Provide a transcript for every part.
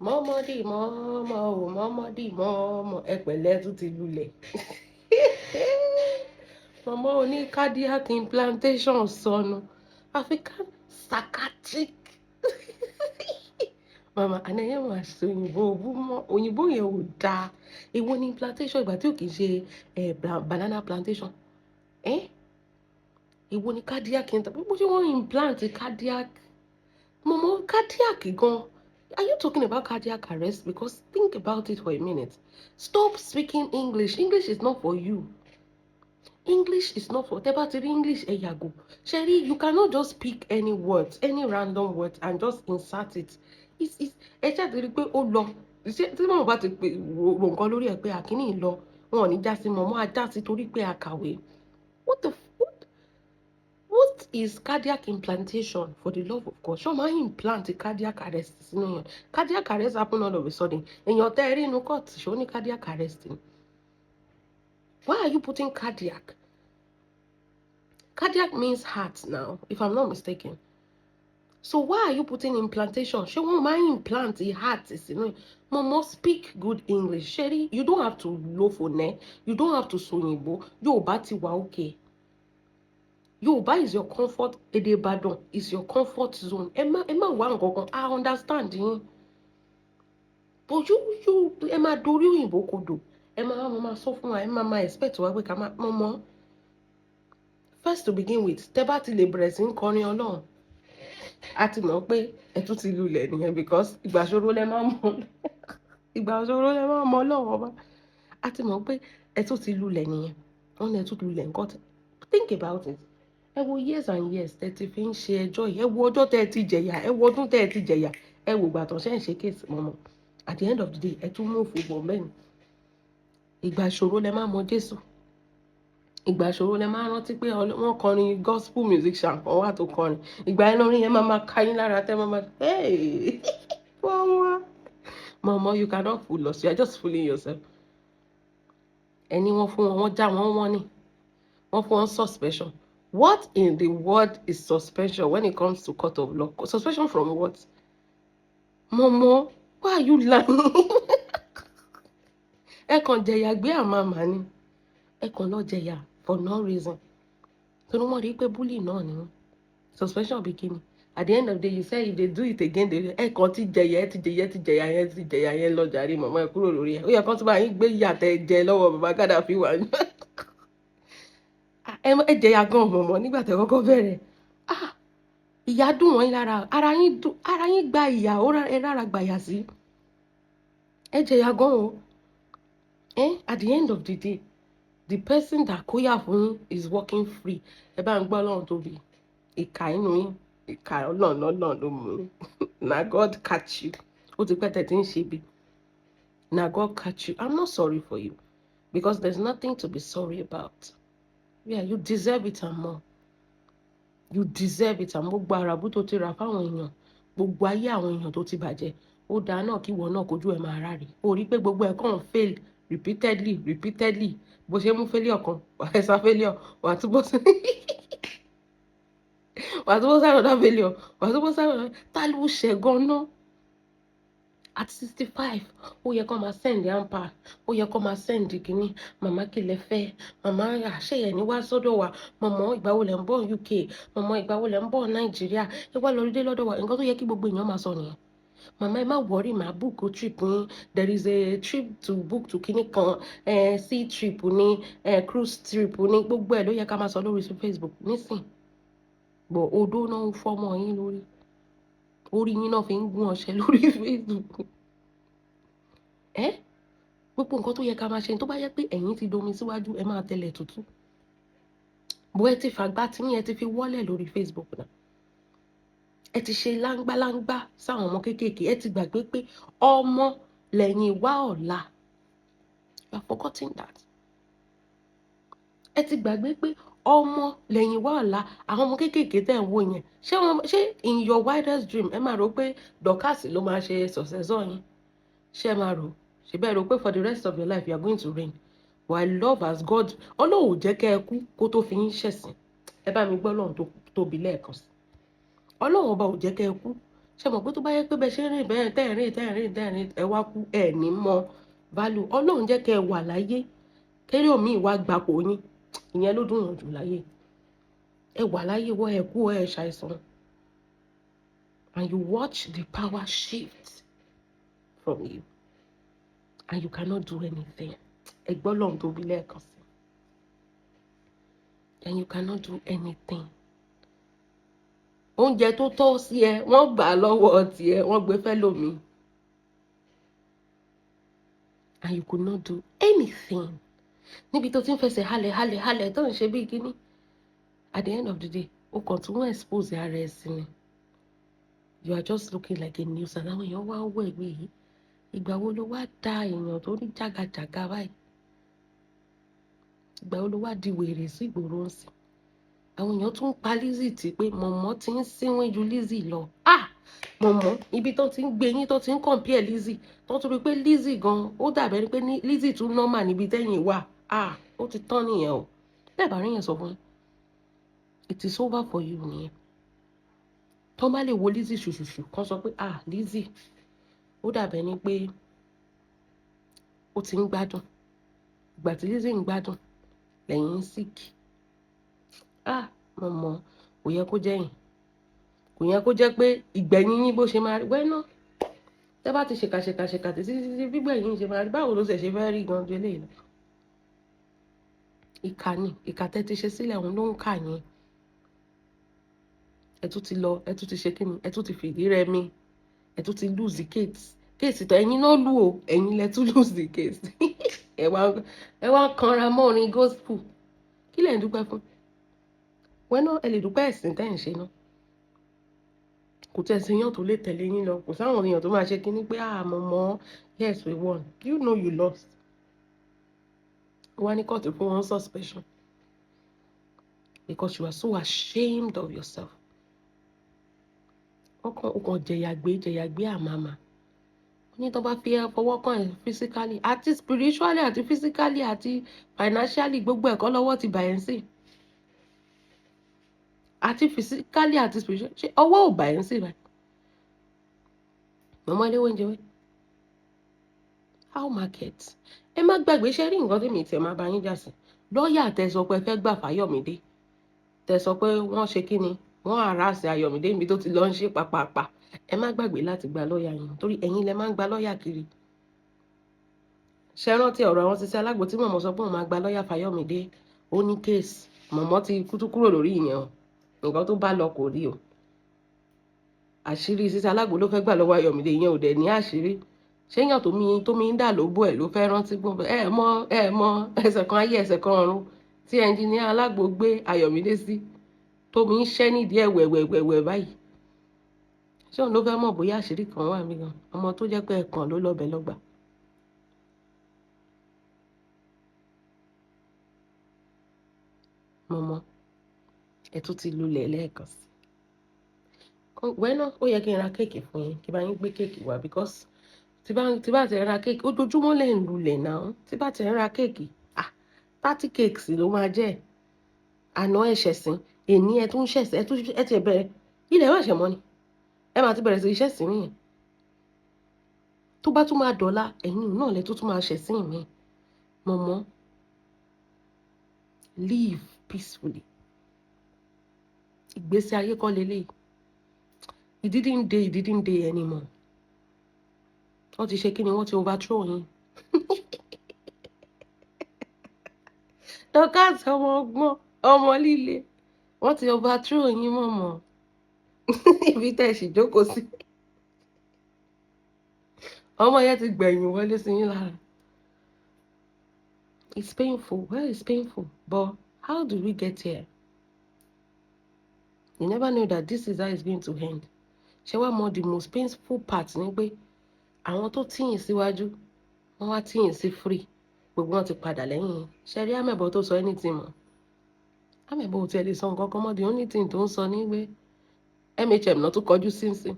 Mọ́mọ́dì mọ́mọ́ o, mọ́mọ́dì mọ́mọ́. Ẹ pẹ̀lẹ́, tún ti lulẹ̀. Mọ̀mọ́ oní cardiac implantation sọnù. African psychiatric. Màmá, àná yẹn máa ṣe òyìnbó òbú mọ́. Òyìnbó yẹn ò dáa. Èwo ni implantation ìgbà tí ò kì í ṣe banana plantation? Eh? Èwo ni cardiac implant? Bó ṣe wọ́n implant cardiac. Mọ̀mọ́, cardiac gan. Are you talking about cardiac arrest? Because think about it for a minute. Stop speaking English. English is not for you. English is not for. Tẹ́ bá ti rí English, ẹ yàgò. Ṣé rí, you cannot just pick any words, any random words, and just insert it. It's ẹ ṣáà ti rí pé ó lọ. Ṣé tí mọ̀mọ́ bá ti pè ro nǹkan lórí ẹ̀ pé àkíní lọ, wọn ò ní já sí mọ̀mọ́ á já sí torí pé a kàwé. What is cardiac implantation, for the love of God? Ṣé wọ́n máa ń implant cardiac arrest sínú èèyàn? Cardiac arrest happen all of a sudden. Èèyàn tẹ́ ẹ rí inú court, ṣé ó ní cardiac arrest ni? Why are you putting cardiac? Cardiac means heart now, if I'm not mistaken. So why are you putting implantation? Ṣé wọ́n máa ń implant the heart sínú ẹ̀? Mọ̀mọ́, speak good English. Ṣé rí, you don't have to lo phone, you don't have to sòyìnbó. Yorùbá ti wà okay. Yorùbá is your comfort, èdè Ìbàdàn is your comfort zone. Ẹ má wá nǹkan kan, I understand yín. But you ẹ máa dorí òyìnbó kodò. Ẹ máa máa sọ fún wa, ẹ máa máa expect wa pé ká máa mọ̀mọ́. First, to begin with, tẹ́ bá ti lè bẹ̀rẹ̀ sí ń kọrin Ọlọ́run, a ti mọ̀ pé ẹ tún ti lulẹ̀ nìyẹn, because ìgbà ṣòro lẹ máa mọ̀, ìgbà ṣòro lẹ máa mọ̀ Ọlọ́run ọba. A ti mọ̀ pé ẹ tún ti lulẹ̀ nìyẹn. Wọ́n ní ẹ tún lulẹ̀ nǹkan. Think about it. Ẹ wo years and years tẹ́ ti fi ń ṣe ẹjọ́ yìí. Ẹ wo ọjọ́ tẹ́ ẹ ti jẹ̀yà, ẹ wo ọdún tẹ́ ẹ ti jẹ̀yà, ẹ wò ìgbà tó ṣe ń ṣe case mọ́mọ́. At the end of the day, ẹ tún mú òfò bọ̀ mẹ́rin. Ìgbà ìṣòro lẹ máa mọ Jésù. Ìgbà ìṣòro lẹ máa rántí pé wọ́n kọrin, gospel musician kan wà tó kọrin. Ìgbà yẹn lórí yẹn máa máa ka yín lára tẹ́ máa máa, hey, mama, mama, you cannot fool us. You are just fooling yourself. Ẹni wọ́n fún wọn, wọ́n já wọn, wọ́n ní wọ́n fún wọn suspension. What in the world is suspension when it comes to court of law? Suspension from what? Momo, why are you lying? Ẹ kàn jẹ̀yà gbé àmàmà ni. Ẹ kàn lọ jẹ̀yà for no reason, torí wọ́n rí i pé bully náà ni wọ́n. Suspension bí kíni? At the end of the day, you say if they do it again, they, ẹ kàn ti jẹ̀yà, ẹ ti jẹ̀yà, ẹ ti jẹ̀yà yẹn, ti jẹ̀yà yẹn lọ jàre. Mọ̀mọ́, ẹ kúrò lórí ẹ̀. Ó yẹ kán tún bá yín gbé yàtẹ̀ jẹ lọ́wọ́ bàbá Kàdáfì wà ní. Ẹ jẹ̀yà gan, mọ̀mọ́, nígbà tẹ́ kọ́kọ́ bẹ̀rẹ̀. Ah, ìyà dùn wọ́n lára, ara yín dùn, ara yín gba ìyà, ó ẹ rárá gbàyà sí. Ẹ jẹ̀yà gan o. Eh, at the end of the day, the person that kóyà fún yín is working free. Ẹ bá ń gbọ́ Ọlọ́run tóbi. Ìkà inú yín, ìkà, Ọlọ́run, Ọlọ́run ló mú yín. Na God catch you. Ó ti pẹ́ tẹ̀ tí ń ṣe bí. Na God catch you. I'm not sorry for you, because there's nothing to be sorry about. Yeah, you deserve it and more. You deserve it and gbogbo àràbù tó ti rà fáwọn èèyàn, gbogbo ayé àwọn èèyàn tó ti bàjẹ́, ó dáa náà kí ìwọ náà kojú ẹ̀ máa ráre. Ó rí pé gbogbo ẹ̀ kàn fail repeatedly, repeatedly. Bó ṣe mú failure kan, wà á sá failure, wà á túbọ̀ sí another failure, wà á túbọ̀ sí another. Ta ló ṣẹ̀ gan-an? At 65, ó yẹ kó máa send hamper, ó yẹ kó máa send kínní. Màmá, kí lẹ fẹ́? Màmá, àṣeyẹ ní wá sọ́dọ̀ wa. Màmá, ìgbà wo lẹ ń bọ̀ UK? Màmá, ìgbà wo lẹ ń bọ̀ Nàìjíríà? Ẹ wá lọ rí dé lọ́dọ̀ wa. Nǹkan tó yẹ kí gbogbo èèyàn máa sọ nìyẹn. Màmá, ẹ má worry, màá book trip yín. There is a trip to book to kinní kan, sea trip ní, cruise trip ní, gbogbo ẹ̀ ló yẹ ká máa sọ lórí Facebook nísìn. Bọ̀ odó náà ń fọ́mọ yín lórí, orí yín náà fi ń gún ọṣẹ lórí Facebook. Ẹ gbogbo nǹkan tó yẹ ká máa ṣe, tó bá yẹ pé ẹ̀yin ti domi síwájú, ẹ máa tẹ̀lẹ̀ tútù bó ẹ ti fàgbà tí yín, ẹ ti fi wọ́lẹ̀ lórí Facebook náà. Ẹ ti ṣe láńgbáláńgbá sáwọn ọmọ kéékèèké. Ẹ ti gbàgbé pé ọmọ lẹ́yìn wá ọ̀la. You have forgotten that. Ẹ ti gbàgbé pé ọmọ lẹ́yìn wá ọ̀la. Àwọn ọmọ kéékèèké tẹ̀ ń wò yẹn, ṣé wọn ṣé in your wildest dream, ẹ máa rò pé Dorcas ló máa ṣe successor yín? Ṣé ẹ máa rò ṣe bẹ́ẹ̀, rò pé for the rest of your life you are going to reign? But I love as God, Ọlọ́run ò jẹ́ kẹ́ ẹ kú kó tó fi yín ṣẹ̀sín. Ẹ bá mi gbọ́ Ọlọ́run tó tóbi lẹ́ẹ̀kan sí. Ọlọ́run ọba ò jẹ́ kẹ́ ẹ kú. Ṣe mọ̀ pé tó bá yẹ pé bẹ́ẹ̀ ṣe ń rìn bẹ́ẹ̀, tẹ́ ẹ̀ rìn, tẹ́ ẹ̀ rìn, tẹ́ ẹ̀ rìn, ẹ wá kú, ẹ̀ ní mọ value. Ọlọ́run jẹ́ kẹ́ ẹ wà láyé kéré omi ìwà gbapò yín, ìyẹn ló dùn yàn jù láyé. Ẹ wà láyé wọ́, ẹ kú, ẹ ṣàìsàn, and you watch the power shift from you and you cannot do anything. Ẹ gbọ́ lọ́run tóbi lẹ́ẹ̀kan sí, and you cannot do anything. Oúnjẹ tó tọ́ sí ẹ, wọ́n gbà á lọ́wọ́ tiẹ̀, wọ́n gbé fẹ́ lómi, and you could not do anything. Níbi tó ti ń fẹsẹ̀ halẹ̀ halẹ̀ halẹ̀, tó ń ṣe bí kíní, at the end of the day, o kàn tún wọ́n expose ara ẹ sí ni. You are just looking like a nuisance. Àwọn èèyàn wá ń wọ ẹgbẹ́ yìí, ìgbà wo ló wá da èèyàn tó ní jágajàga báyìí? Ìgbà wo ló wá di wèrè sí ìgboro ń sìn? Àwọn èèyàn tún ń pa Lizzy tí pé mọ̀mọ́ ti ń sínwín ju Lizzy lọ. Ah, mọ̀mọ́, ibi tó ti ń gbé yín, tó ti ń compare Lizzy, tó tún rí pé Lizzy gan, ó dàbẹ́ ni pé Lizzy tún normal níbi tẹ́yìn wà. Ah, ó ti tán nìyẹn o. Bẹ́ẹ̀ bá rí yẹn sọ fún yín, it is over for you nìyẹn. Tó bá lè wo Lizzy ṣùṣùṣù kan, sọ pé, "Ah, Lizzy, ó dàbẹ́ ni pé ó ti ń gbádùn." Ìgbà tí Lizzy ń gbádùn lẹ́yìn ń sick. Ah, mọ̀mọ́, kò yẹ kó jẹ́ yín, kò yẹ kó jẹ́ pé ìgbẹ̀yìn yín bó ṣe máa rí wẹ́nà. Tẹ́ bá ti ṣèkà ṣèkà ṣèkà títí títí, gbígbẹ̀yìn ṣe máa rí, báwo ló ṣe ṣe fẹ́ rí gan ju eléyìí lọ? Ìkà ni ìkà tẹ́ ti ṣe sílẹ̀, òun ló ń kà yín. Ẹ tún ti lọ, ẹ tún ti ṣe kíni, ẹ tún ti fìdí rẹmi, ẹ tún ti lose the case. Case tó ẹ̀yin náà lù o, ẹ̀yin lẹ tún lose the case. Ẹ wá kanra mọ́ orin gospel. Kí lẹ̀ ń dúpẹ́ fún? Wẹ́nà, ẹ lè dúpẹ́ ẹ̀sìn tẹ́ ń ṣe náà. Kò tẹ̀ sí èèyàn tó lè tẹ̀lé yín lọ, kò sáwọn èèyàn tó máa ṣe kínní pé, "Ah, mọ̀mọ́, yes, we won." You know you lost. Wọ́n á ní kóòtù fún wọn suspension because you are so ashamed of yourself. Ọkàn ọkàn jẹ̀yàgbé jẹ̀yàgbé àmàmà ní tó bá fi ẹ fọwọ́ kàn ẹ́, physically àti spiritually àti physically àti financially, gbogbo ẹ̀kọ́ lọ́wọ́ ti bà ẹ́ sí. Àti physically àti spiritually, ṣé ọwọ́ ò bà ẹ́ sí báyìí? Mọ̀mọ́ ilé oúnjẹ wẹ́, how market? Ẹ má gbàgbé, ṣe rí nǹkan tí mi tiẹ̀ máa bá yín jà sí? Lọ́ọ̀yà tẹ sọ pé ẹ fẹ́ gbà fáyọ̀mídé, tẹ sọ pé wọ́n ṣe kí ni, wọ́n harass Ayọ̀mídé níbi tó ti lọ ń ṣe pàpàpà. Ẹ má gbàgbé láti gba lọ́ọ̀yà yín, torí ẹ̀yin lẹ máa ń gba lọ́ọ̀yà kiri. Ṣe rántí ọ̀rọ̀ àwọn Sisi Alágbo tí mọ̀mọ́ sọ pé òun máa gba lọ́ọ̀yà Fáyọ̀mídé? Ó ní case. Mọ̀mọ́ ti kútú kúrò lórí ìyẹn o. Nǹkan tó bá lọ kò rí o. Àṣírí Sisi Alágbo ló fẹ́ gbà lọ́wọ́ Ayọ̀mídé, ìyẹn ò dẹ̀ ní àṣírí. Ṣéyàn tó mi ń dà lóbò ẹ̀ ló fẹ́ rántí gbọ́n? Ẹ mọ, ẹ mọ ẹsẹ̀ kan ayé, ẹsẹ̀ kan ọ̀run tí ẹnjiníà Alágbo gbé Ayọ̀mídé sí, tó mi ń ṣẹ́ nídìí ẹ̀ wẹ̀wẹ̀wẹ̀wẹ̀ báyìí. Ṣé òun ló fẹ́ mọ̀ bóyá àṣírí kan wà mí gan? Ọmọ tó jẹ́ pé ẹ̀kan ló lọ́bẹ̀ lọ́gbà. Mọ̀mọ́, ẹ tún ti lulẹ̀ lẹ́ẹ̀kan sí. Wẹ́nà, ó yẹ kí n ra cake fún yín, kí n bá yín gbé cake wá, because tí bá ti ra cake, ojoojúmọ́ lẹ̀ ń lulẹ̀ náà. Tí bá ti ra cake, ah, 30 cakes ló máa jẹ́. Àná ẹ ṣẹ̀sín, èní ẹ tún ṣẹ̀sín, ẹ tún ẹ ti bẹ̀rẹ̀ ilẹ̀ má ṣẹ̀ mọ́ ni. Ẹ máa ti bẹ̀rẹ̀ sí iṣẹ́ sí nìyẹn. Tó bá tún máa dọ̀la, ẹ̀yin náà lẹ tún tún máa ṣẹ̀sín mi. Mọ̀mọ́, live peacefully. Ìgbésí ayé kọ́ leléyìí. It didn't dey, it didn't dey anymore. Wọ́n ti ṣe kí ni, wọ́n ti overthrow yín. Dorcas, ọmọ ọgbọ́n, ọmọ líle, wọ́n ti overthrow yín mọ̀mọ́. Ibi tẹ́ ẹ sì jókòó sí. Ọmọ yẹn ti gbẹ̀yìn wọlé sí yín lára. It's painful. Well, it's painful. But how did we get here? You never know that this is how it's going to end. Ṣé wàá mọ the most painful part ni pé àwọn tó tíyìn síwájú, wọ́n wá tíyìn sí free, gbogbo wọn ti padà lẹ́yìn. Ṣe rí àmẹ̀bọ̀ tó sọ anything mọ́? Àmẹ̀bọ̀ ò tiẹ̀ lè sọ nǹkan kan mọ́. The only thing tó ń sọ ní pé MHM náà tún kọjú sínsìn.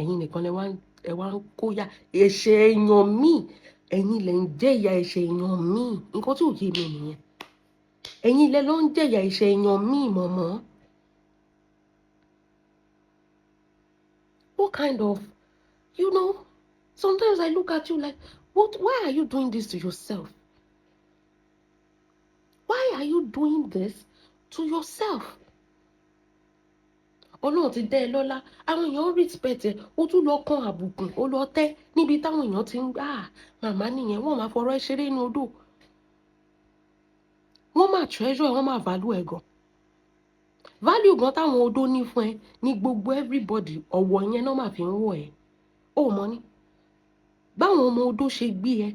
Ẹ̀yin nìkan lẹ wá ń kóyà ẹ̀ṣẹ̀ èèyàn míì. Ẹ̀yin lẹ ń jẹ̀yà ẹ̀ṣẹ̀ èèyàn míì. Nǹkan tí ò yé mi nìyẹn. Ẹ̀yin lẹ ló ń jẹ̀yà ẹ̀ṣẹ̀ èèyàn míì mọ̀mọ́. kind of, you know, sometimes I look at you like, what, why are you doing this to yourself? Why are you doing this to yourself? Ọlọ́run ti dẹ́ ẹ lọ́lá, àwọn èèyàn respect ẹ. Ó tún lọ kan àbùkù, ó lọ tẹ́ níbi táwọn èèyàn ti ń gbà. Màmá nìyẹn, wọ́n máa fọ̀rọ̀ ẹ ṣeré inú odò, wọ́n máa treasure ẹ, wọ́n máa value ẹ gan. Value gan táwọn odó ní fún ẹ ní gbogbo everybody, ọ̀wọ̀ yẹn náà máa fi ń wọ̀ ẹ́. Ó mọ ní báwọn ọmọ odó ṣe gbé ẹ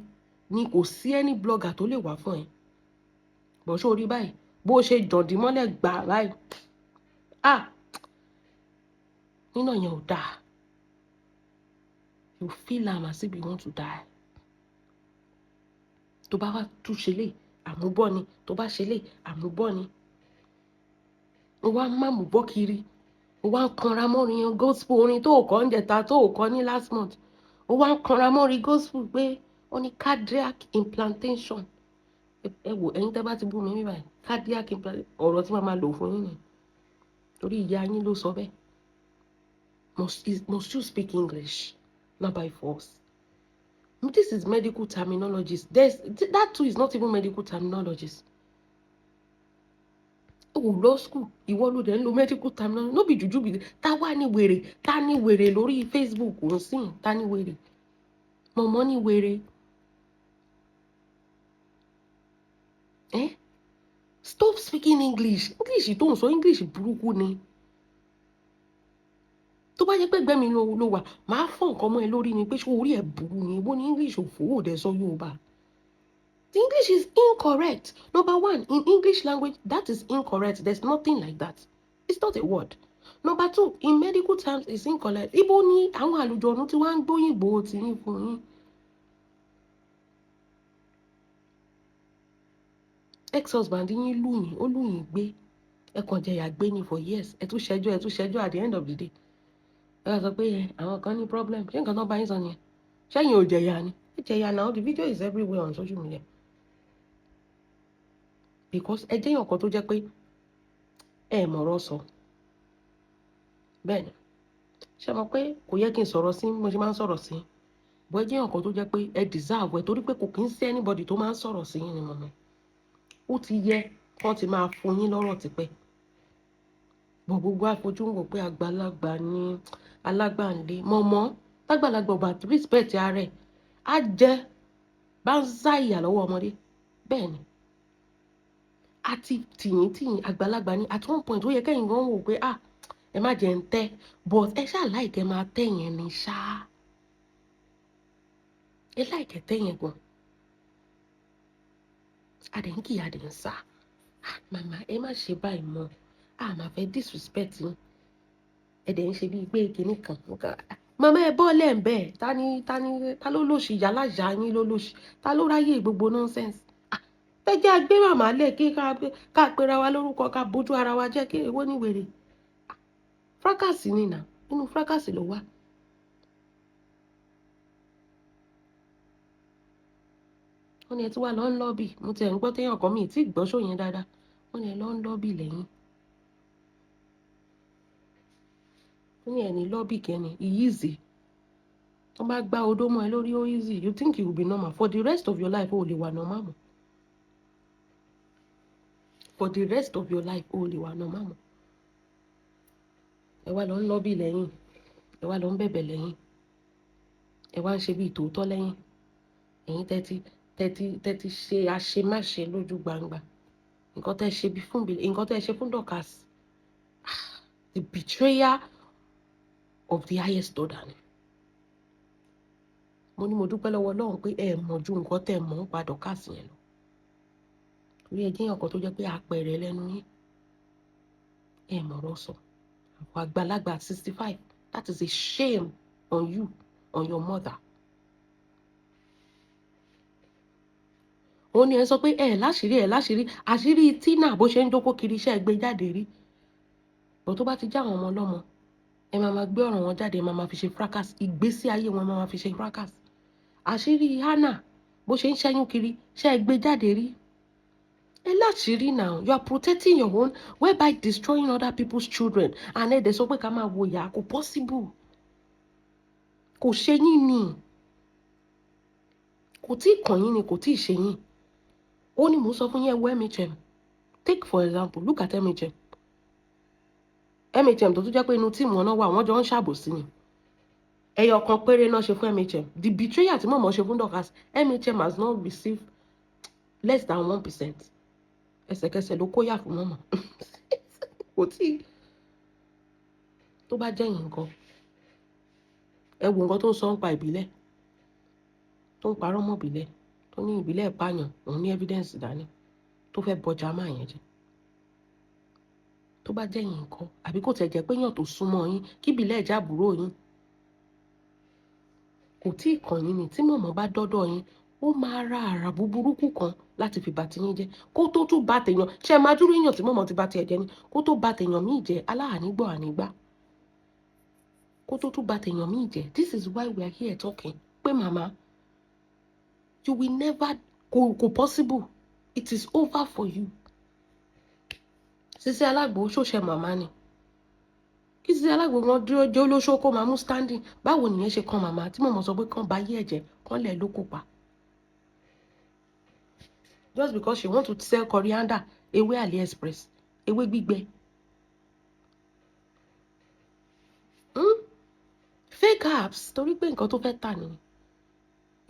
ni, kò sí any blogger tó lè wá fún ẹ bọ̀. Ṣó rí báyìí bó ṣe jọ̀dí mọ́lẹ̀ gbà báyìí? Ah, nínà yẹn ò dáa. You feel am as if you want to die. Tó bá wá tún ṣe lè àmúbọ́ ni, tó bá ṣe lè àmúbọ́ ni, ó wá má mú bọ́ kiri, ó wá ń kanra mọ́rin gospel, orin tó kọ́ ń jẹta, tó kọ́ ní last month. Ó wá ń kanra mọ́rin gospel pé ó ní cardiac implantation. Ẹ wò, ẹ̀yin tẹ́ bá ti bú mi bí báyìí, cardiac implantation, ọ̀rọ̀ tí màá máa lò fún yín ni, torí ìyá yín ló sọ bẹ́ẹ̀. Must you speak English? Not by force. This is medical terminologies. There's that too is not even medical terminologies. O lọ school, ìwọ ló dẹ̀ ń lo medical terminology. No be juju be. Ta wá ní wèrè? Ta ní wèrè lórí Facebook ń sìn? Ta ní wèrè? Mọ̀mọ́ ní wèrè. Eh? Stop speaking English. English tó ń sọ, English burúkú ni. Tó bá jẹ́ pé ẹgbẹ́ mi ló wà, máa fọ́ nǹkan mọ́ ẹ lórí ni pé ṣé orí ẹ̀ burú ni? Èwo ni English òfò ò dẹ̀ sọ Yorùbá? The English is incorrect. Number one, in English language, that is incorrect. There's nothing like that. It's not a word. Number two, in medical terms, it's incorrect. Ibo ni àwọn àlùjọ̀nù tí wọ́n ń gbóyìnbó ti yín fún yín? Ex-husband yín lù yín, ó lù yín gbé. Ẹ kàn jẹyà gbé ni for years. Ẹ tún ṣẹjọ́, ẹ tún ṣẹjọ́. At the end of the day, ẹ wá sọ pé àwọn kan ní problem. Ṣé nǹkan tó bá yín sọ nìyẹn? Ṣẹ́yìn ò jẹ̀yà ni? Ẹ jẹ̀yà now. The video is everywhere on social media. Because ẹ jẹ́ èèyàn kan tó jẹ́ pé ẹ mọ̀rọ̀ sọ. Bẹ́ẹ̀ ni. Ṣé mọ̀ pé kò yẹ kí n sọ̀rọ̀ sí mo ṣe máa ń sọ̀rọ̀ sí? Bọ́ ẹ jẹ́ èèyàn kan tó jẹ́ pé ẹ deserve ẹ, torí pé kò kí ń sí anybody tó máa ń sọ̀rọ̀ sí yín ni mọ̀mọ́. Ó ti yẹ kán ti máa fún yín lọ́rọ̀ tipẹ́. Bọ̀ gbogbo afojú ń wò pé àgbàlagbà ni alágbàǹlé. Mọ̀mọ́ tágbàlagbà ò bá respect ara ẹ̀, á jẹ́ bá ń zá ìyà lọ́wọ́ ọmọdé. Bẹ́ẹ̀ ni. Àti tìyín tìyín àgbàlagbà ni. At one point, ó yẹ kẹ́yìn gan wò pé, ah, ẹ má jẹ́ ń tẹ́, but ẹ ṣáà like máa tẹ́ yẹn ni ṣá. Ẹ like tẹ́ yẹn gan. Adẹ̀ ń kìyà, adẹ̀ ń sá. Ah, màmá, ẹ má ṣe báyìí mọ́. Ah, màá fẹ́ disrespect yín. Ẹ dẹ̀ ń ṣe bíi pé kinní kan. Màmá, ẹ bọ́ lẹ̀ ń bẹ́ẹ̀. Ta ni, ta ni, ta ló lòṣì? Yálàyà yín ló lòṣì. Ta ló ráyè gbogbo nonsense? Ah, ẹ jẹ́ a gbé màmá lẹ̀ kí ká pera wa lórúkọ, ká bójú ara wa jẹ́. Kí èwo ní wèrè? Fracas ni nà, inú fracas ló wà. Wọ́n ní ẹ tí wà lọ ń lobby. Mo ti ẹ̀ ń gbọ́ téèyàn kan, mi ì tí gbọ́ show yẹn dáadáa. Wọ́n ní ẹ lọ ń lobby lẹ́yìn. Wọ́n ní ẹ ní lobby kẹ́ni, easy. Wọ́n bá gbá odó mọ́ ẹ lórí, ó easy. You think you will be normal for the rest of your life? O ò lè wà normal mọ́. For the rest of your life, o ò lè wà normal mọ́. Ẹ wá lọ ń lobby lẹ́yìn. Ẹ wá lọ ń bẹ̀bẹ̀ lẹ́yìn. Ẹ wá ń ṣe bí tòótọ́ lẹ́yìn. Ẹ̀yin tẹ́tí ṣe àṣemáṣe lójú gbangba. Nǹkan tẹ́ ṣe bí fún, nǹkan tẹ́ ṣe fún Dorcas. Ah, the betrayer of the highest order ni. Mo ní mo dúpẹ́ lọ́wọ́ Ọlọ́run pé ẹ mọ̀ ju nǹkan tẹ́ mọ̀ ń pa Dorcas yẹn lọ. Torí ẹ jẹ́ èèyàn kan tó jẹ́ pé àpẹẹrẹ lẹ́nu yín. Ẹ mọ̀rọ̀ sọ. Àwọn àgbàlagbà 65, that is a shame on you, on your mother. Ó ní ẹ sọ pé ẹ láṣìírí, ẹ láṣìírí. Àṣírí Tina bó ṣe ń jókòó kiri iṣẹ́ gbé jáde rí. Bọ̀ tó bá ti já àwọn ọmọ ọlọ́mọ, ẹ máa ma gbé ọ̀rọ̀ wọn jáde, ẹ máa ma fi ṣe fracas. Ìgbésí ayé wọn, ẹ máa ma fi ṣe fracas. Àṣírí Hannah bó ṣe ń ṣẹ́yún kiri, ṣé ẹ gbé jáde rí? Ẹ láṣìírí now. You are protecting your own whereby destroying other people's children. And ẹ dẹ̀ sọ pé ká máa wo ìyá, kò possible. Kò ṣe yín ni, kò tí ì kàn yín ni, kò tí ì ṣe yín. Ó ní mò ń sọ fún yín. Ẹ wo MHM, take for example, look at MHM. MHM tó tún jẹ́ pé inú team wọn náà wà, wọ́n jọ ń ṣàbòsí ni. Ẹyọ kan péré náà ṣe fún MHM. The betrayal tí mọ̀mọ́ ṣe fún Dorcas, MHM has not received less than 1%. Ẹsẹ̀kẹsẹ̀ ló kóyà fún mọ̀mọ́. Kò tí tó bá jẹ́ yìí nǹkan. Ẹ wo nǹkan tó ń sọ ń pa ìbílẹ̀, tó ń parọ́ mọ́ ìbílẹ̀, tó ní ìbílẹ̀ pààyàn, òun ní evidence dání, tó fẹ́ bọjá máa yẹn jẹ́. Tó bá jẹ́ yìí nǹkan, àbí kò tẹ̀ jẹ́ pé yàn tó súnmọ́ yín, kí ìbílẹ̀ jẹ́ àbúrò yín, kò tí ì kàn yín ni. Tí mọ̀mọ́ bá dọ́dọ̀ yín, ó máa ra àrà búburúkú kan láti fi bà tiyín jẹ́ kó tó tún bá tèèyàn. Ṣe máa dúró èèyàn tí mọ̀mọ́ ti bá tiẹ̀ jẹ́ ni, kó tó bá tèèyàn míì jẹ́, aláànígbọ̀ ànígbà, kó tó tún bá tèèyàn míì jẹ́. This is why we are here talking pé màmá, you will never, kò possible, it is over for you. Sisi Alágbo ṣòṣẹ màmá ni. Kí Sisi Alágbo wọn dúró jẹ́ olóṣó, kó máa mú standing. Báwo nìyẹn ṣe kan màmá tí mọ̀mọ́ sọ pé kàn bá yí ẹ̀jẹ̀ kàn lẹ̀ ló kó pa, just because she want to sell coriander, ewé AliExpress, ewé gbígbẹ? Fake apps, torí pé nǹkan tó fẹ́ tà nìyẹn.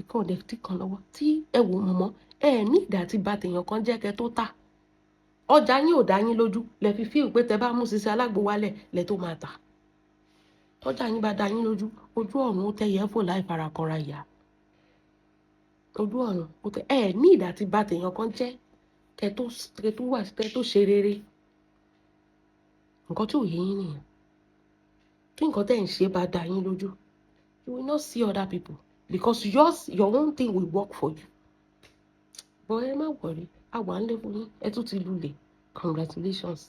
Ìkan ọ̀dẹ̀ tí kan lọ́wọ́ tí ẹ wò mọ̀mọ́ ẹ ní ìdá tí bá tèèyàn kan jẹ́ kẹ́ tó tà. Ọjà yín ò dá yín lójú lẹ fi fíìl pé tẹ bá mú Sisi Alágbo wálẹ̀ lẹ tó máa tà. Tọ́jà yín bá dá yín lójú, ojú ọ̀run ó tẹ́yẹ fò láì fara ìyá. Ojú ọ̀run ó tẹ. Ẹ ní ìdá tí bá tèèyàn kan jẹ́ kẹ́ tó wà, kẹ́ tó ṣe rere. Nǹkan tí ò yé yín nìyẹn. Tí nǹkan tẹ́ ń ṣe bá dá yín lójú, you will not see other people, because your own thing will work for you. But ẹ má worry, a wà ń lé fún yín. Ẹ tún ti lulẹ̀. Congratulations.